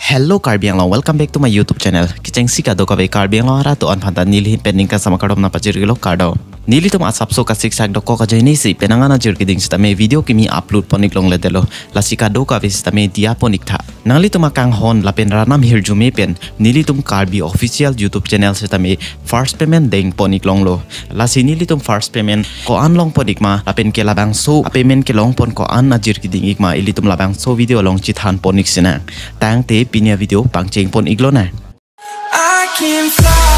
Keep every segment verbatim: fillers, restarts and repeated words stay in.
Hello Karbi Anglong, welcome back to my YouTube channel. Kechengsi kadokave Karbi Anglong arat do-an aphanta neli ahin pen ningkan sama kardom nangpajir-iklo, kardom. Nelitum asapso kasiksak dokok ajoinesi penang an ajir keding sitame video kimi upload pon-ik longledetlo. Lasi kadokave sitame diya pon-iktha. Nanglitum akanghon lapen ranam hirjume pen nelitum Karbi Official YouTube channel sitame first payment deng pon-ik longlo. Lasi nelitum first payment ko-an long pon-ik ma, lapen ke labangso a-payment kelong pon ko-an ajir keding-ik ma, ilitum labangso video along chethan pon-ik sinang. Tangte pini avideo pangcheng pon-ik lonang. I can fly.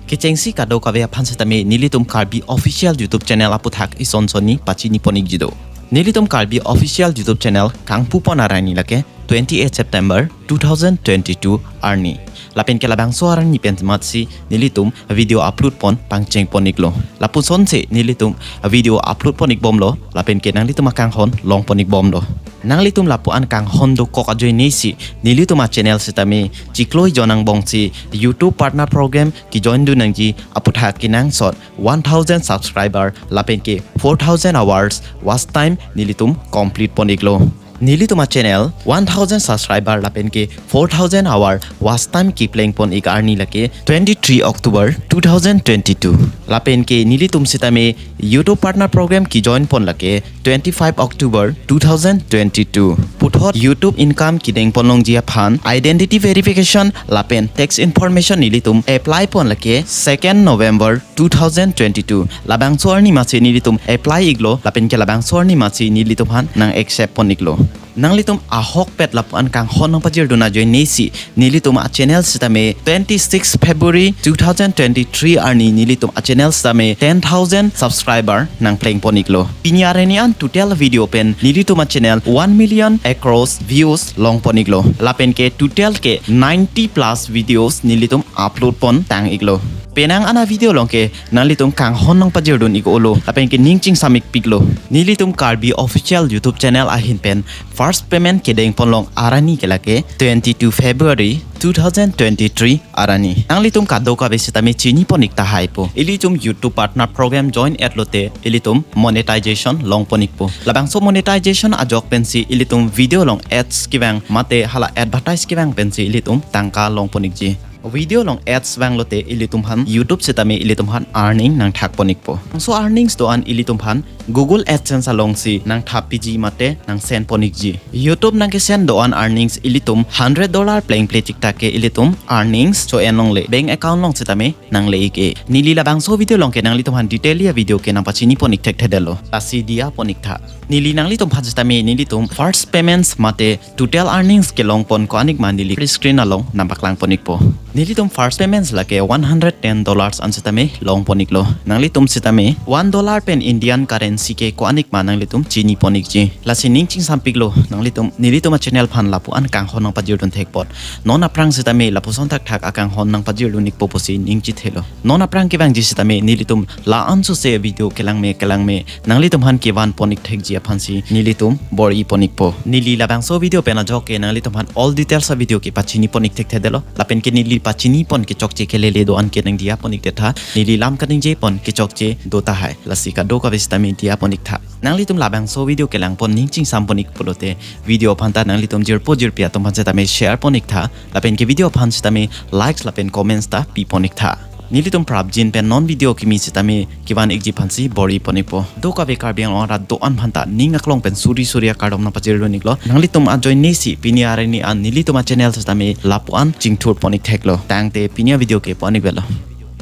Kechengsi kadokave aphan sitame nelitum Karbi Official YouTube channel aputhak ison sonni pachini pon-ikji do. Nelitum Karbi Official YouTube channel kangpu pon arni lake twenty-eight September two thousand twenty-two arni. Lapen ke labangso arni pen matsi nelitum video upload pon pangcheng pon-iklo. Lapuson si nelitum video upload pon-ik bomlo, lapen ke nanglitum akanghon long pon-ik bomlo. Nanglitum lapu-an kanghon dokok ajoinesi nelitum achannel sitame chiklo ijon angbongsi YouTube Partner Program kejoin dun nangji aputhak kenangsot one thousand subscriber lapen ke four thousand hours watch time nelitum complete pon-iklo. Nelitum achannel one thousand subscriber lapen ke four thousand hour watch time kepleng pon-ik arni lake twenty-three October two thousand twenty-two. Lapen ke nelitum sitame YouTube Partner Program kejoin pon lake twenty-five October two thousand twenty-two. Puthot YouTube income kedeng pon longji aphan identity verification lapen tax information nelitum apply pon lake second November two thousand twenty-two. Labangso arni matsi nelitum apply-iklo, lapen ke labangso arni matsi nelitum aphan nang accept pon-iklo. Nanglitum ahokpet lapu-an kanghon nangpajir dun ajoinesi nelitum achannel sitame twenty-six February two thousand twenty-three arni nelitum achannel sitame ten thousand subscriber nangpleng pon-iklo. Pini arni an total video pen nelitum achannel one million across views long pon-iklo. Lapen ke total ke ninety plus videos nelitum upload pon tang-iklo. Penang an avideo along ke nanglitum kanghon nangpajir dun-ik olo, lapen ke ning chingsam-ik piklo. Nelitum Karbi Official YouTube channel ahin pen first payment kedeng pon long arni ke lake twenty-two February two thousand twenty-three arni. Nanglitum kadokave sitame chini pon-ik tahai po. Ilitum YouTube Partner Program join et lote ilitum monetization long pon-ikpo. Labangso monetization ajok pensi ilitum video along ads kevang mate hala advertise kevang pensi ilitum tangka long pon-ikji. Video along ads vang lote ilitum aphan YouTube sitame ilitum aphan earning nangthak pon-ikpo. Labangso earnings do-an ilitum aphan Google AdSense alongsi nangthap piji mate nang send pon-ikji. YouTube nangke send do-an earnings ilitum hundred dollar plengple chiktak ke ilitum earnings cho-en longle, bank account along sitame nangle-ik-e. Neli labangso video along ke nanglitum aphan detail avideo ke nangpachini pon-ik thekthedetlo. Lasi diya pon-iktha. Neli nanglitum aphan sitame nelitum first payments mate total earnings kelong pon ko-an-ik ma neli screen along nangpaklang pon-ikpo. Nelitum first payments lake one hundred ten dollars an sitame long pon-iklo. Nanglitum sitame one dollar pen Indian currency ke ko-an-ik ma nanglitum chini pon-ikji. Lasi ning chingsam piklo, nanglitum nelitum achannel aphan lapu-an kanghon nangpajir dun thek apot. Non aphrang sitame lapuson thakthak akanghon nangpajir dun-ikpo pusi ning chithelo. Non aphrang kevangji sitame nelitum la-an sose video kelangme kelangme nanglitum aphan kevan pon-ik thekji aphansi nelitum bor-i pon-ikpo. Neli labangso video pen ajok ke nanglitum aphan all details avideo ke pachini pon-ik thekthedetlo. Lapen ke neli pachini pon kechokche kelele do-an ke nangdiya pon-ik detha. Neli lam kaningje pon kechokche do tahai. Lasi kadokave sitame diya pon-iktha. Nanglitum labangso video kelang pon ning chingsam pon-ik pulote video aphan ta nanglitum jirpo jirpi atum aphan sitame share pon-iktha. Lapen ke video aphan sitame likes lapen comments ta pi pon-iktha. Nelitum prapjin pen non video kimi sitame kevan-ikji aphansi bor-i pon-ikpo. Dokave Karbi Anglong arat do-an aphanta ning aklong pen suri suri akardom nangpajir dun-iklo. Nanglitum ajoinesi pini arni an nelitum achannel sitame lapu-an chingthur pon-ik theklo. Tangte pini avideo ke pon-ik velo.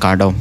Kardom.